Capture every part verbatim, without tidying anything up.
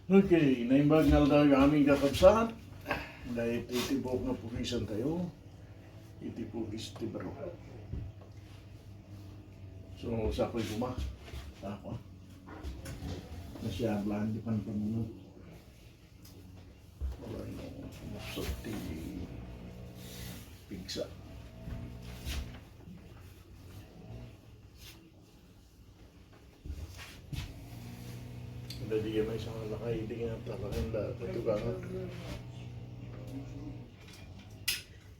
Okay, naimbag nga aldaw, amin kakabsat. Dahil iti buok nga pugisan tayo, iti pugis ti baro. So, sakoy kuma. Ako. Nasiyablaan di panpanunod. Wala yung umusog ti pigsa. Dadi yan may isang lakay, di nga talagang da, patugangan.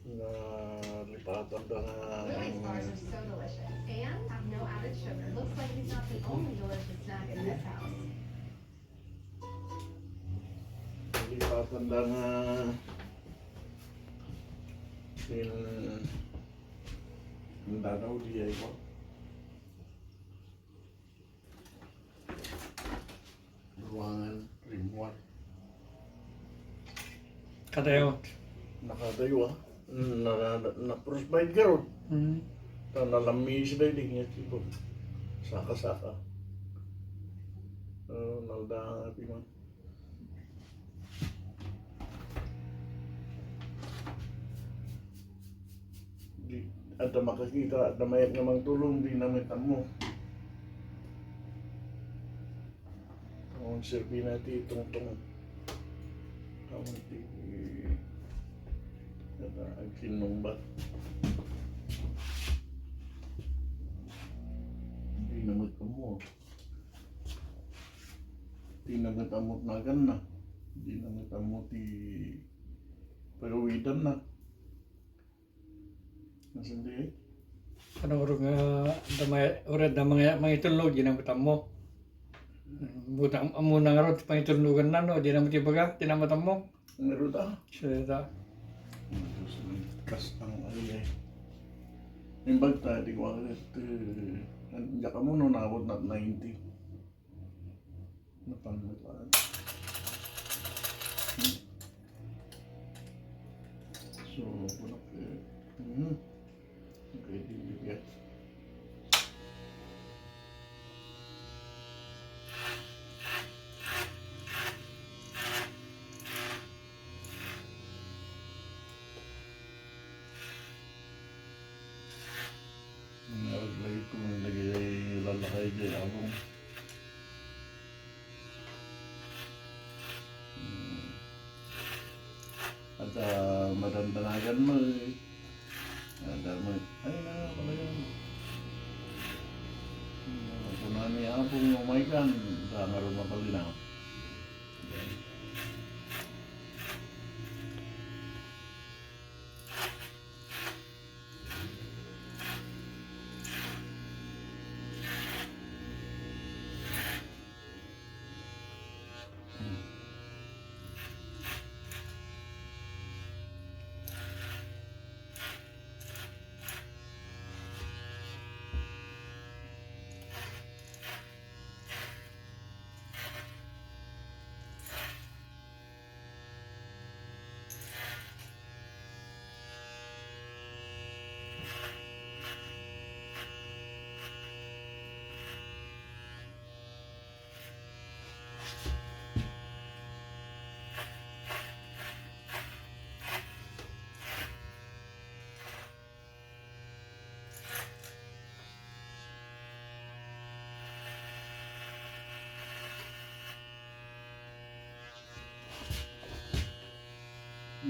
Nalipatan da nga, Lily's bars are so delicious and have no added sugar. Looks like he's not the only delicious snack in this house. Nalipatan da nga, sin, ang dadaw di ay ko. Ruangan, rimmuar. Kadayo. Nakadayo, ah. Na, na, na, na-frostbite garud. Hmm. Ta nalammis da idi nga tipo. Saka-saka. Ah, nalda nga piman. Di, adda makakita, adda mayat nga mangtulong, di na met ammo. Ang serbi na ti tungtong. Ang ti, kada agkinnungbat. Di na met ammo. Di na met ammo nagan na. Di na met ammo ti pagawidan na. Nasaan di ay? Ano, uro nga, damay, uro damay, mangitulog, di na met ammo. Buta, ammo na nga ron, pangitulugan na, no? Di na met ibaga, di na met ammo. Ang meron ta? Siya ta. Ang Diyos, may kas ang ay ay. Yung bagta, di ko agad, eh, diyak ka mo, no, naabot na ninety. Napanluan. Hmm. So, kunak, eh, mhm. Okay, di, di, di. Ang aglay ko, ang lagi ay lalakay di abong. Hmm. At, ah, madandanagan mo, eh. Ada mo, ay na, pala yun. Hmm, kung ano yung abong, oh my God, sa nga rin mapalinaw.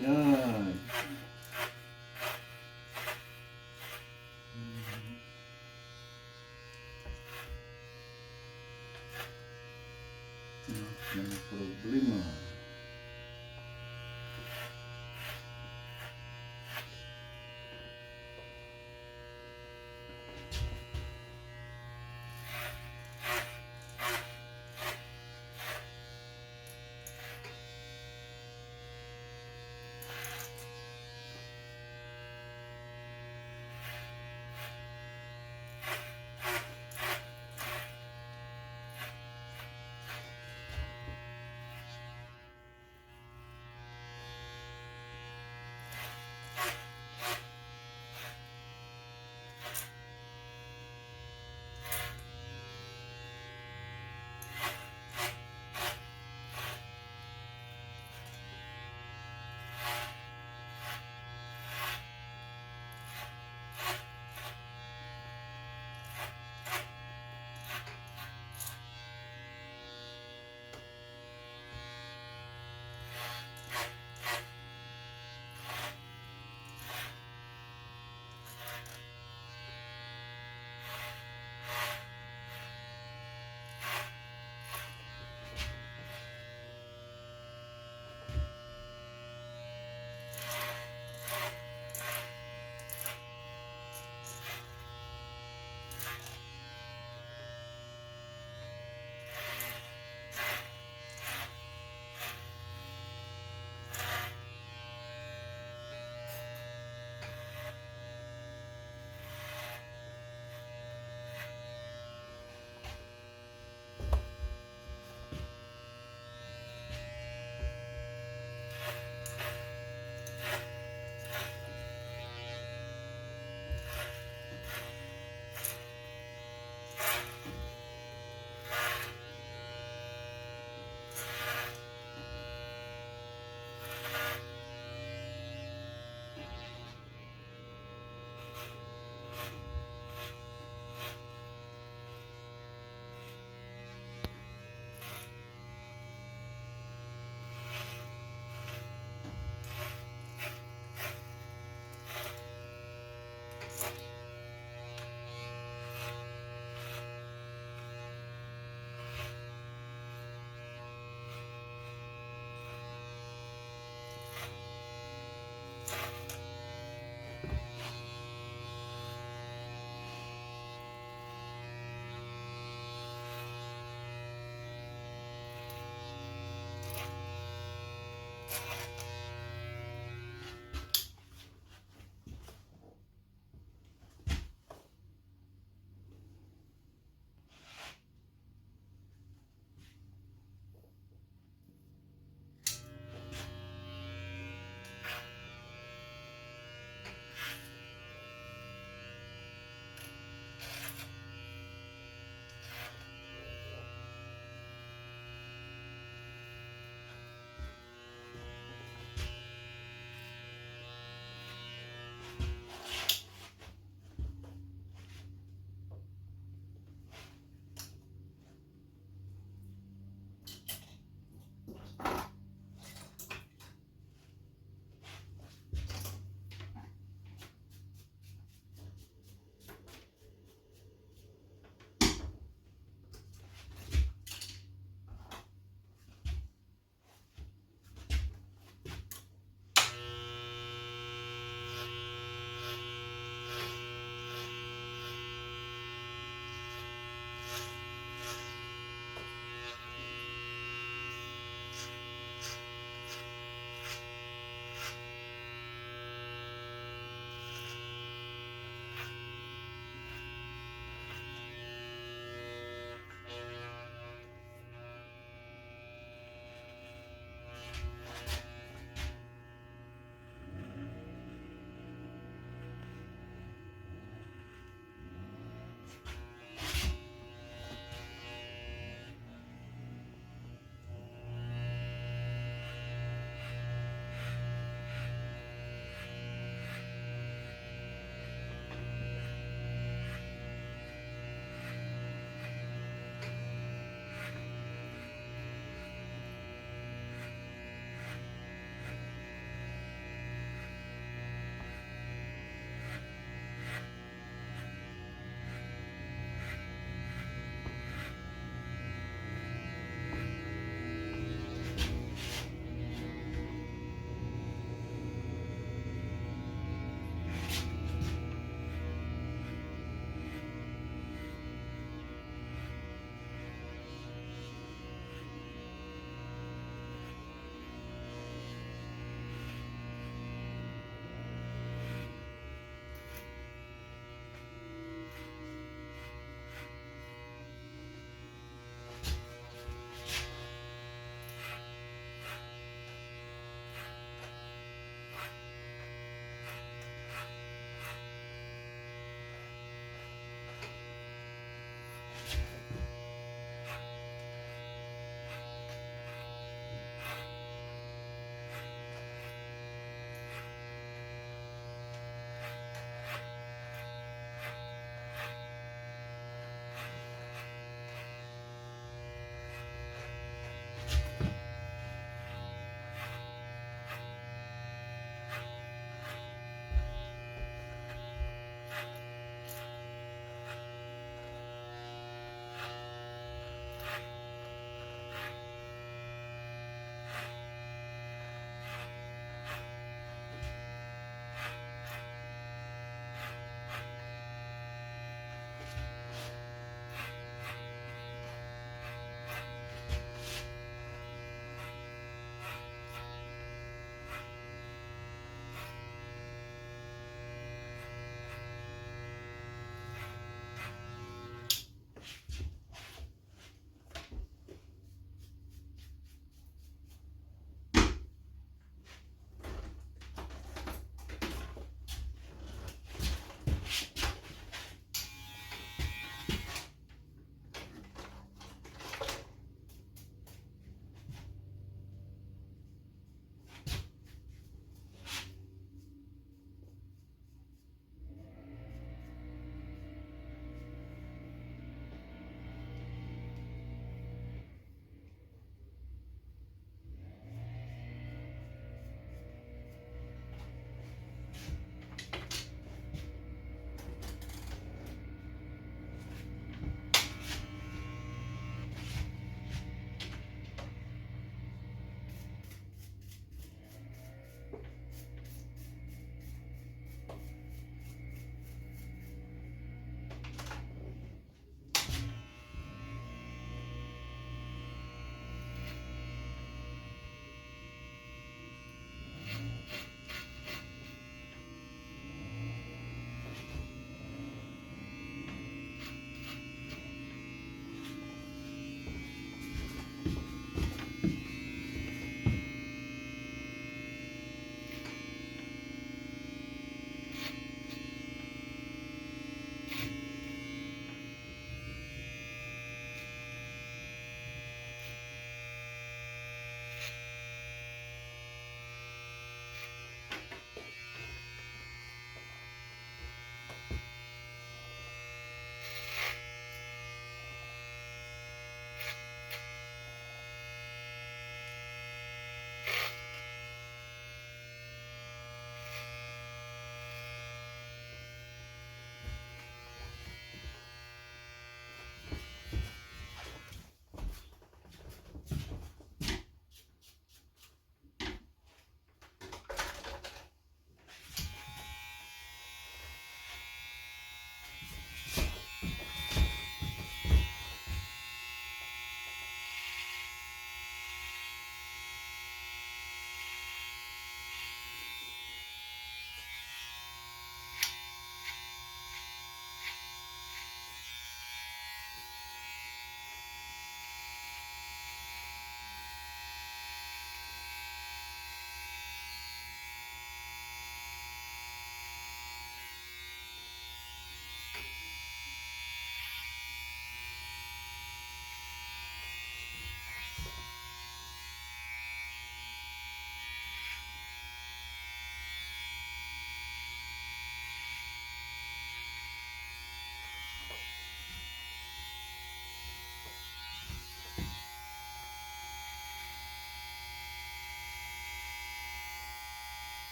Yan. Yan ang problema.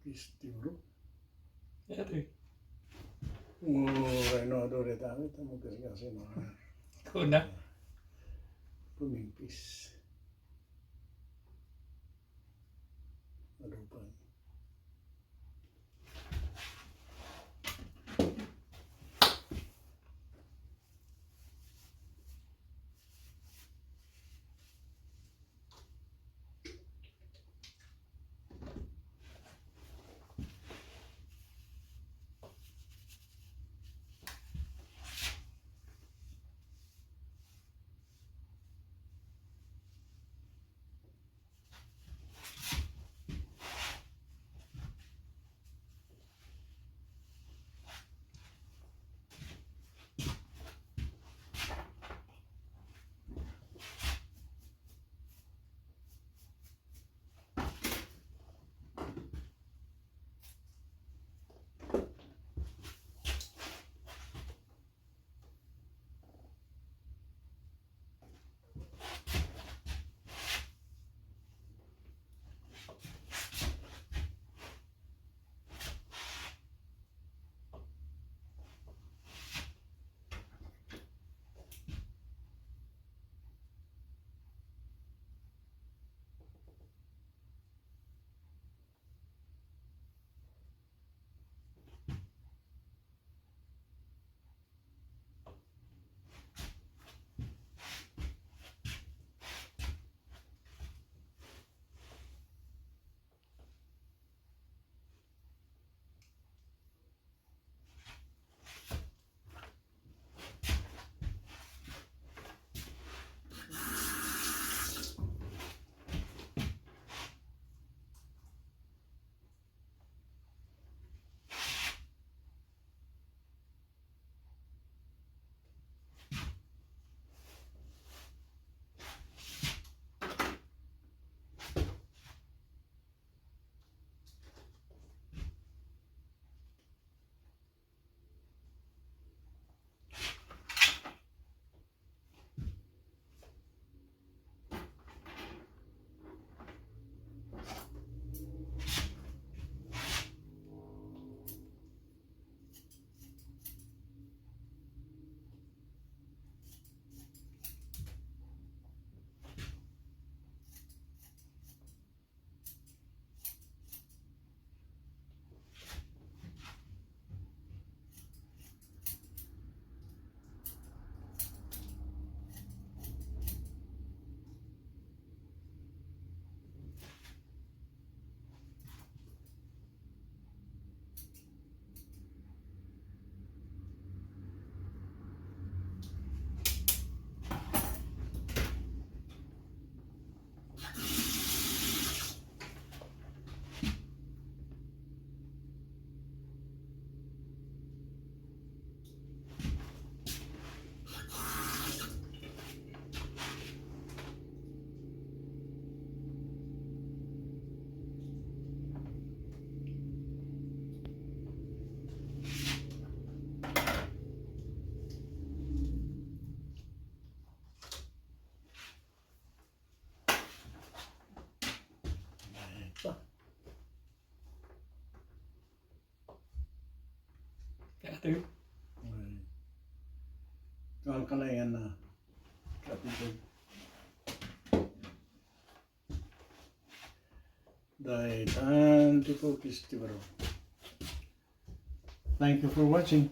Kisti, bro. Ito eh. Oh, Reno, dore tayo, tamo kasi kasi no. Kuna. Pumingpis. Adupan. Kaya ito yun. Ay. Kal-, kalayan na. Kapitid. Daytan ti Pokis ti Baro. Thank you for watching.